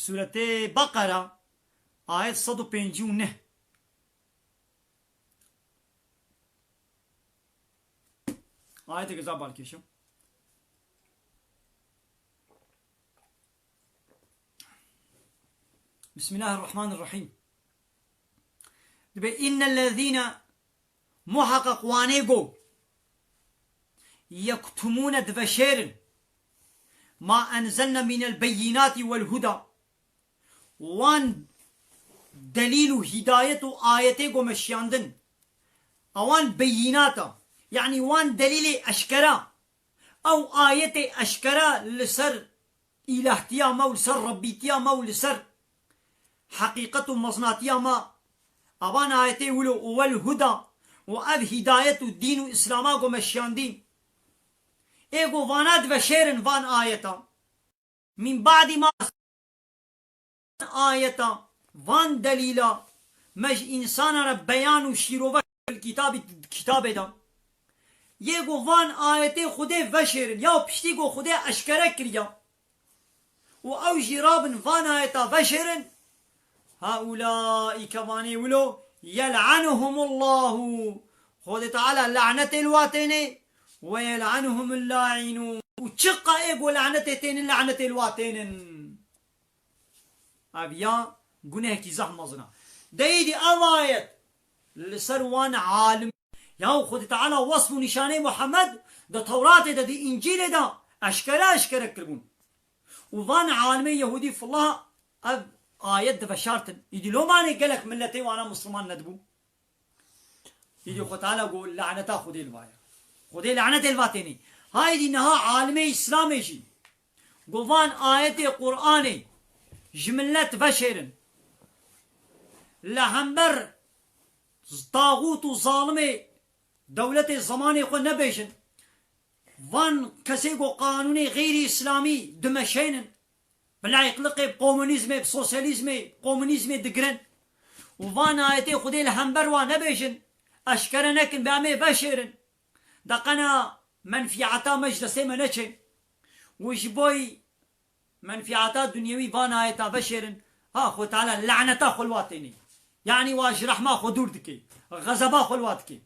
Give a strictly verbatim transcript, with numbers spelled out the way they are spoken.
Sûretê Beqera, ayet sed û pêncî û neh. Ayeteke zaf balkêş e. Bismillahirrahmanirrahîm. Dibe, innellezîne, muheqeq wanê go, yektumûne, diveşêrin, ma enzelne mînel beyînatî wel huda, wan delîl û hîdayet û ayetê go me şiyandin. Ewan beyînata, yanî wan delîlê eşkera, ew ayetê eşkera li ser îlahtiya me û li ser Rebbîtiya me û li ser heqîqet û meznatiya me. Evan ayetê wilo û wel huda û ev hîdayet û dîn û Îslama go me şiyandîn. Ê go vana diveşêrin van ayeta. Min ba'dî ma ayeta, van delîla me ji însana re beyan û şîrove kir kitabî, kitabê de. Yê go van ayetê Xwedê veşêrin, ya piştî go Xwedê eşkere kiriya. Û ew jî rabin van ayeta veşêrin. Haulâî, kevanê wilo, yel'anuhumullâhu. Xwedê Teala lanetê li wa tênê. Ve yel'anuhumul la'inûn. Û çiqa ê go lanetê tênin, lanetê li wa tênin. Ev ya gunehekî zehf mezin e. Deyîdî ev ayet li ser wan alim. Yahu Xwedê Teala wesf û nîşanê Muhammed di Tewratê de, di Încîlê de eşkere eşkere kiribûn. Û van alimê Yehûdî fillah ev ayet diveşartin. Îdî lomanê gelek milletê wana Misliman nedibû. Îdî Xwe Teala got, laneta Xwedê li va ye. Xwedê lanetê li va tênê. Haydî niha alimê Îslamê jî got van ayetê Qur'anê ji millet veşêrin. Li hember taxût û zalimê dewletê zemanê xwe nebêjin. Van kesê ku qanûnê xeyrî îslamî dimeşênin, bi layîqliqê, bi komunîzmê, bi sosyalîzmê, komunîzmê digirin û van ayetê Xwedê li hember wan nebêjin, eşkere nekin, bi em ê veşêrin. De qena menfîata me ji destê me neçe û ji bo menfîata dunyewî van ayeta veşêrin, ha, Xwe Teala laneta xwe li wa tênê. Yanî wa ji rehma xwe dûr dike, xezeba xwe li wa dike.